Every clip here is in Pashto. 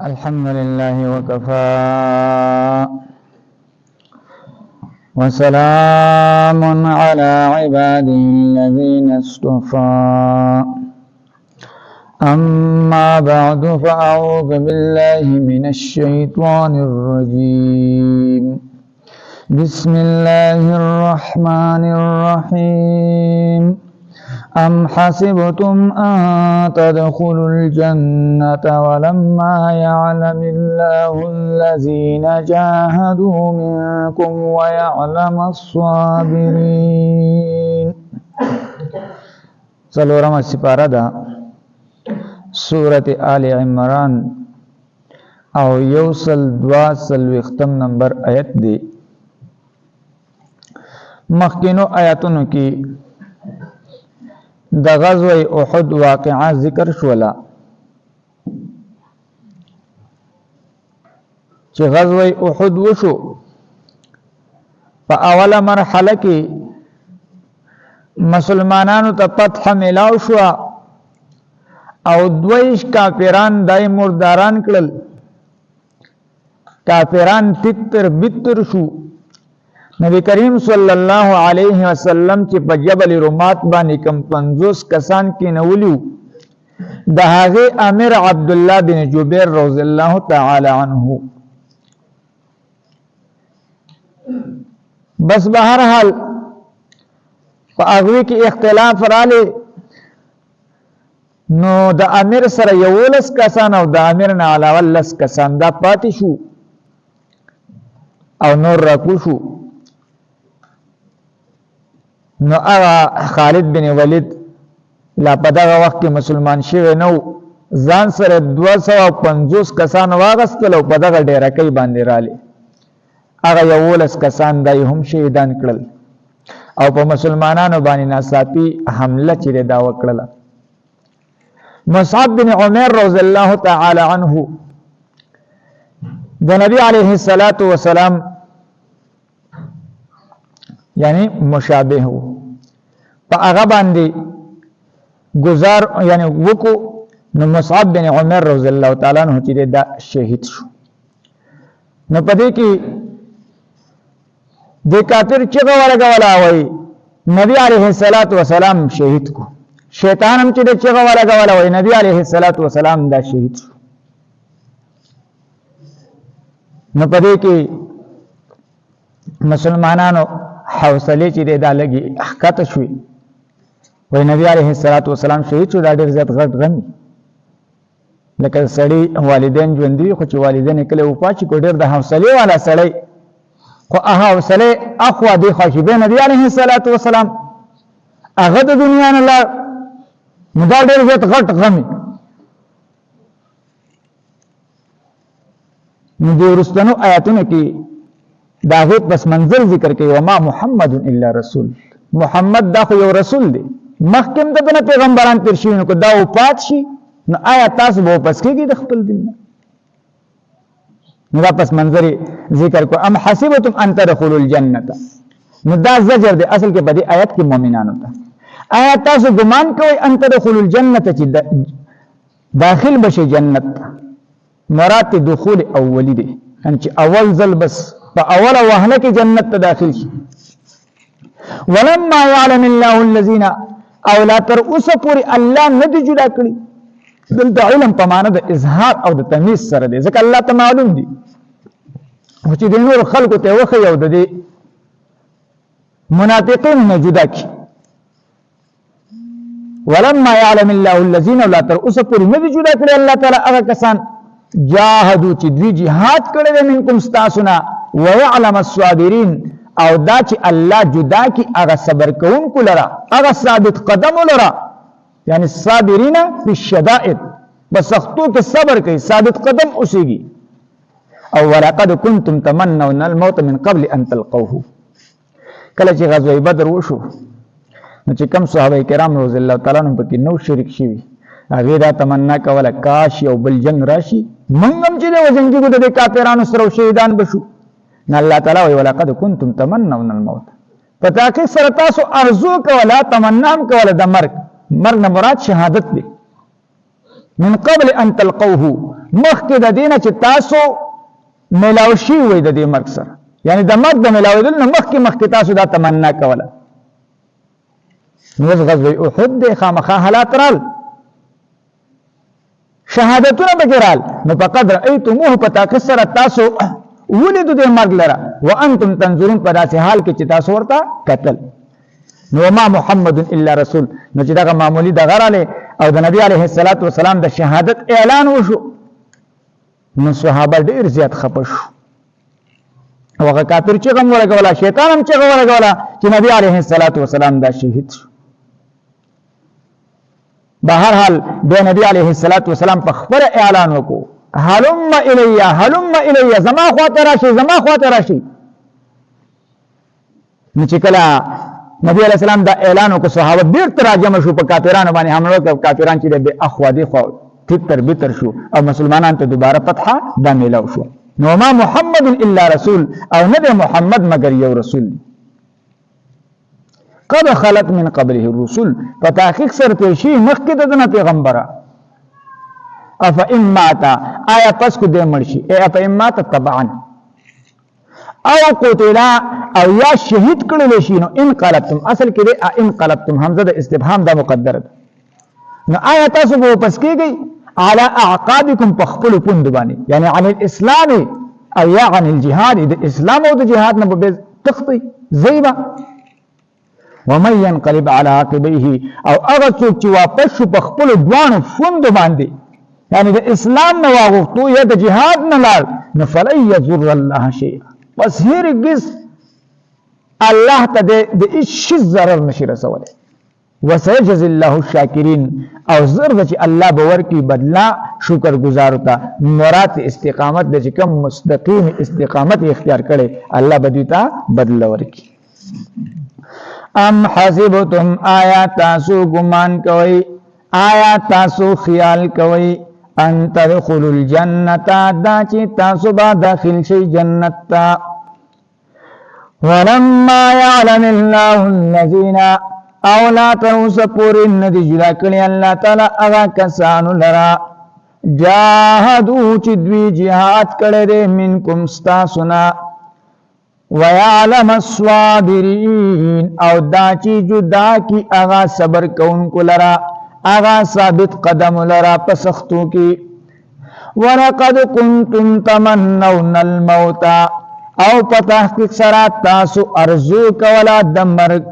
الحمد لله وكفى وسلام على عباده الذين اصطفى. أما بعد، فأعوذ بالله من الشيطان الرجيم. بسم الله الرحمن الرحيم. أم حسبتم أن تدخلوا الجنة ولما يعلم الله الذين جاهدوا منكم ويعلم الصابرين؟ څلورمه سپاره ده، سورة آل عمران، او 142 نمبر آیت دی. مخکینو آیاتونو کې د غزوه احد واقعا ذکر شوله چې غزوه احد وشو. په اوله مرحله کې مسلمانانو ته فتح ملاو شو او دویش کافران دای مرداران کړل، کافران تتر بتر شو. نبی کریم صلی الله علیه وسلم چې په جبل رمات باندې کم 50 کسان کې نولیو، د هغه امیر عبد الله بن جبیر رضی الله تعالی عنہ، بس بهر حال په هغه کې اختلاف رالی، نو د امیر سره 11 کسان او د امیر نه علاوه لس کسان دا پاتې شو او نور راکو شو. نو هغه خالد بن ولید لا په دغه وخت کې مسلمان شوی نو، ځان سره 250 کسان واغستل او په دغه ډیرکۍ باندې رالی. هغه 11 کسان دای هم شهیدان کړل او په مسلمانانو باندې ناڅاپي حمله چې دا وکړله. مصعب بن عمر رضی الله تعالی عنه د نبی علیه الصلاۃ والسلام یعنی مشابه وو، په هغه باندې گزار یعنی وکو، نو مصعب بن عمر رضی الله تعالی عنہ چې دا شهید شو. نو پدې کې د کافر چغه ولګوله، وای نبی علیه الصلاۃ والسلام شهید کو. شیطان هم چې د چغه ولګوله، وای نبی علیه الصلاۃ والسلام دا شهید شو. نو پدې کې مسلمانانو حوصله چې دا لګي ښکته شوې، وای نبی علیه الصلاۃ والسلام شهید شو، دا ډېر زیات غټ غم، لکه سړی والدین ژوندي، خو چې والدین یې کله وفات شي، کو ډېر د حوصلې والا سړی، خو هغه حوصله اخوا دې خوا شي، بیا نبی علیه الصلاة والسلام هغه د دنیا نه لاړ، نو دا ډېر زیات غټ غم. نو دې وروستنو آیاتونو کې د هغې پس منزل ذکر کوي، وما محمد الا رسول. محمد دا خو یو رسول دی، مخکې هم د نه پیغمبران تېر شوي، نو که دا وفات شي نو آیا تاسو به واپس کېږئ د خپل دین نه؟ نو دا پس منظر ذکر کو، ام حسبتم ان تدخلوا الجنه. نو دا زجر دی اصل کې په دې آیت کې مؤمنانو ته. آیا تاسو ګمان کوئ ان تدخلوا الجنه چې داخل بشي جنت ته؟ مراد ته دخول اولی دی، ان چې اول ځل بس په اوله وهله کې جنت ته داخل شي. ولما يعلم الله الذين، او لا تر اوسه پورې الله نه دی جدا کړی. دلته علم په معنا د اظهار او د تمیز سره دی، ځکه الله ته معلوم دی، خو چې د نور خلکو ته وښیي او د دې منافقین نه جدا کړي. ولما يعلم الله الذين، لا تر اوسه پورې نه دي جدا کړی الله تعالی هغه کسان، جاهدوا، چې دوی جهاد کړی دی، منکم، ستاسو نه، ويعلم الصابرین، او دا چې الله جدا کی هغه صبر کوونکو لره، هغه ثابت قدم لره، یعنی صابرین فی الشدائد، په سختو کې صبر کوي، ثابت قدم اوسېږي. او ولقد كنتم تمنون الموت من قبل ان تلقوه. کله چې غزوه بدر وشو، نو چې کم صحابه کرام رضی الله تعالی عنهم پکې نو شریک شوي، هغه دا تمنا کوله، کاش یو بل جنگ راشي، مونږ هم چې د جنگي د کافرانو سره شهیدان بشو. نو الله تعالی وی ولقد کنتم تمنون الموت، په تحقیق سره تاسو ارزو کوله، تمنا هم کوله د مرګ. مرګ نه مراد شهادت دی. من قبل ان تلقوه، مخکې د دینه چې تاسو ملاو شي وي د دې مرګ سره، یعنی د مرګ د ملاوېدل نه مخکې مخکې تاسو دا تمنا کوله. نو اوس غزوه احد دی، خامخا حالات رال، شهادتونه پکې رال، نو فقد رأیتموه، په تحقیق سره تاسو ولیدو دې مرګ لره، وانتم تنظرون، په داسې حال کې چې تاسو ورته کتل. نو ما محمد الا رسول. نو چې دغه معمولی دغه رالی او د نبی علیه الصلاة والسلام د شهادت اعلان وشو، نو صحابه ډیر زیات خپه شو، او هغه کافر چې غم ولګوله، شیطان هم چغه ولګوله چې نبی علیه الصلاة والسلام دا شهید شو. بهر حال بیا نبی علیه الصلاة والسلام په خپل اعلان وکړو، هلم الی هلم الی، زما خواته راشي، زما خواته راشي. نو چې کله نبی علیه السلام دا اعلان وکړ، صحابه بیرته راجمع شو، په کافرانو باندې حمله وکړه. کافران چې به اخوا دی خو تتر بتر شو، او مسلمانان ته دوباره فتحه دا میلاو شو. نو ما محمد الا رسول، او نه دی محمد مګر یو رسول دی. قد خلت من قبله الرسل، په تحقیق سره تیر شي مخکې د دنه پیغمبره. اف ان مات، آیا پس کو دې مړ شي، اف ان مات طبعا، او قتلا، او یا شهید کړل شي، نو ان قلبتم، اصل کې دې ان قلبتم همزه د استفهام دا مقدره ده. نو آیا تاسو به واپس کیږئ علی اعقابکم، په خپل پوند باندې، یعنی عن الاسلام او یا عن الجهاد، د اسلام او د جهاد نه به تختی زیبا. ومن ينقلب على عقبيه، او هغه څوک چې واپس شو په خپل دوانو فوند باندې، یعنی د اسلام نه واغښتو یا د جهاد نه لاړ، نو فلن یضر الله شیئا، پس هرګز الله ته د هیڅ شي ضرر نشي رسولی. وسيجزي الله الشاکرین، او زر ده چې الله به ورکړي بدله شکر ګزارو ته. مراد استقامت ده، چې کوم مستقیم استقامت اختیار کړي، الله به دوی ته بدله ورکړي. ام حسبتم، آیا تاسو ګمان کوئ، آیا تاسو خیال کوئ، ان تدخلوا الجنه، دا چې تاسو به داخل شئ جنت ته، ولما يعلم الله الذين، او لا تر اوسه پورې نه دي جدا کړي الله تعالی هغه کسانو لره، جاهدو، چې دوی جهاد کړی دی، منکم، ستاسو نه، ويعلم الصابرین، او دا چې جدا کی هغه صبر کوونکو لره، هغه ثابت قدم لره په سختو کې. ولقد کنتم تمنون الموت، او په تحقیق سره تاسو ارزو کوله د مرګ،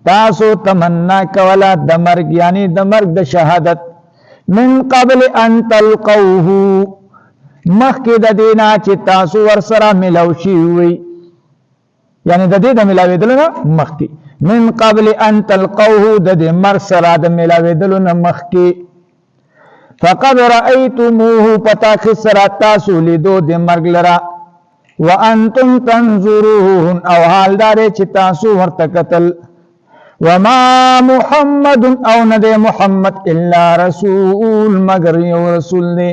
تاسو تمنا کوله د مرګ، یعنی د مرګ د شهادت، من قبل ان تلقوه، مخکې د دینا چې تاسو ورسره ملو شي وي، یعنی د دې د ملاوېدلو نه مخکې، من قبل ان تلقوه، د دې مرګ سره د ملاوېدلو نه مخکې. فقد رأيتموه، پتا خسرا تاسو لیدو د مرګ لرا، وانتم تنظرون، او حال دار چې تاسو ورته قتل. وما محمد، او نه دی محمد، الا رسول، مگر یو رسول دی.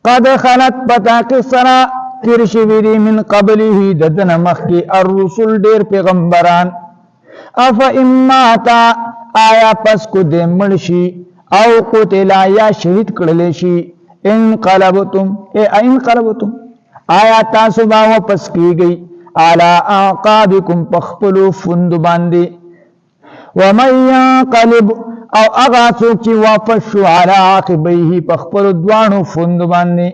قد خلت، پتا خسرا تیر شوی دی، من قبله، د دنه مخکې، الرسل، ډیر پیغمبران. اف اماتا، آیا پس کو دې مړ شي، او قتلا، یا شهید کړل شي، انقلبتم، ای انقلبتم، آیا تاسو به واپس کیږئ علی اعقابکم، پخپلو فند باندې؟ ومن ينقلب، او هغه څوک چې واپس شو علی عاقبیه، په خپلو دواړو فند باندې،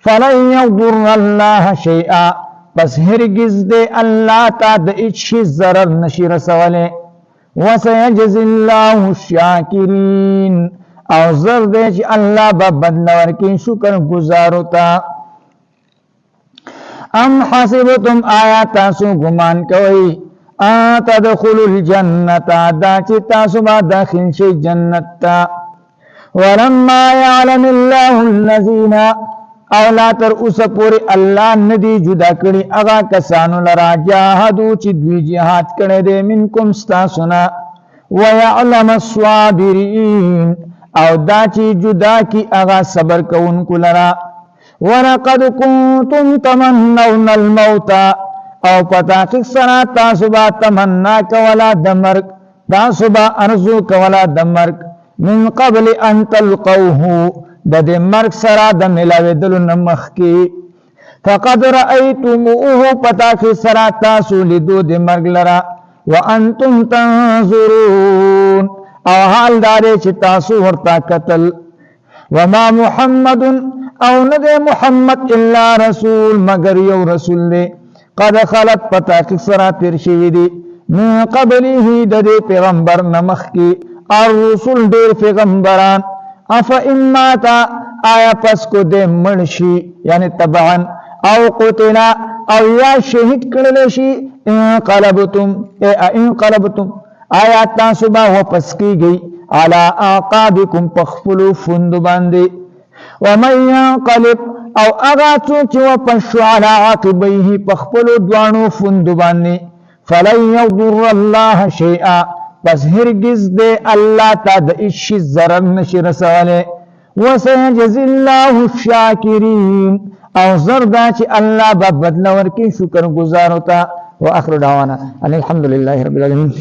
فلن یضر الله شیئا، پس هرگز دی الله ته د هیڅ شي ضرر نشي رسولی. وسیجزی الله الشاکرین، او زر دی چې الله به بدله ورکړي شکر ګزارو ته. ام حسبتم، آیا تاسو ګمان کوئ، ان تدخلوا الجنة، دا چې تاسو به داخل شئ جنت ته، ولما يعلم الله الذين، او لا تر اوسه پورې الله ندی جدا کړي هغه کسانو لرا، جاهدو، چې دوی جهاد کړی دی، منکم، ستاسو نه، ويعلم الصابرین، او دا چې جدا کی هغه صبر کوونکو لرا. ولقد کنتم تمنون الموت، او په تحقیق سره تاسو به تمنا کوله د مرګ، تاسو به ارزو کوله د مرګ، من قبل ان تلقوه، د دې مرګ سره د ملاوېدلو نه مخکې. فقد رأيتموه، پتا کې سره تاسو لیدو د مرګ لره، وانتم تنظرون، او حال دار چې تاسو ورته قتل. وما محمد، او نه دی محمد، الا رسول، مگر یو رسول دی، قد خلت، پتا کې سره تیر شوی دی، من قبله، د دې پیغمبر نمخ کې، الرسل، ډیر پیغمبران. افا ان ماتا، آیا پس کو دې مړ شي، یعنی طبعا، او قتل، او یا شهید کړل شي، انقلبتم، انقلبتم، آیا تاسو به واپس کیږئ، علی اعقابکم، پخپلو فند باندې؟ ومن ينقلب، او هغه څوک چې واپس شو، علی عقبیه، پخپلو دوانو فند باندې، فلن يضر الله شيئا، پس هرگز دې الله ته د هیڅ ضرر نشي رسولی. وسيجزي الله الشاکرین، او زر دا چې الله به بدله ورکړي شکر ګزارو ته. واخر دعوانا ان الحمد لله رب العالمین.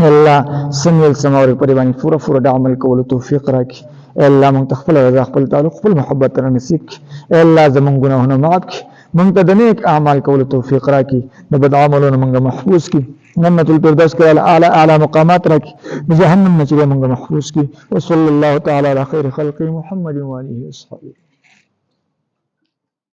الله سميل سموري په باندې پوره پوره د عمل کولو توفیق راکړي. الله مونږ ته خپل رضا، خپل تعلق، خپل محبت را نصیب کړي. الله زمونږ ګناهونه معاف کړي، مونږ ته د نیک اعمال کولو توفیق راکړي، د بد عملونو مونږ محفوظ کړي، جنت الفردوس کې اعلی اعلی مقامات راکړي، د جهنم نه چې مونږ محفوظ کړي. وصلی الله تعالی علی خیر خلق محمد و آله وصحبه.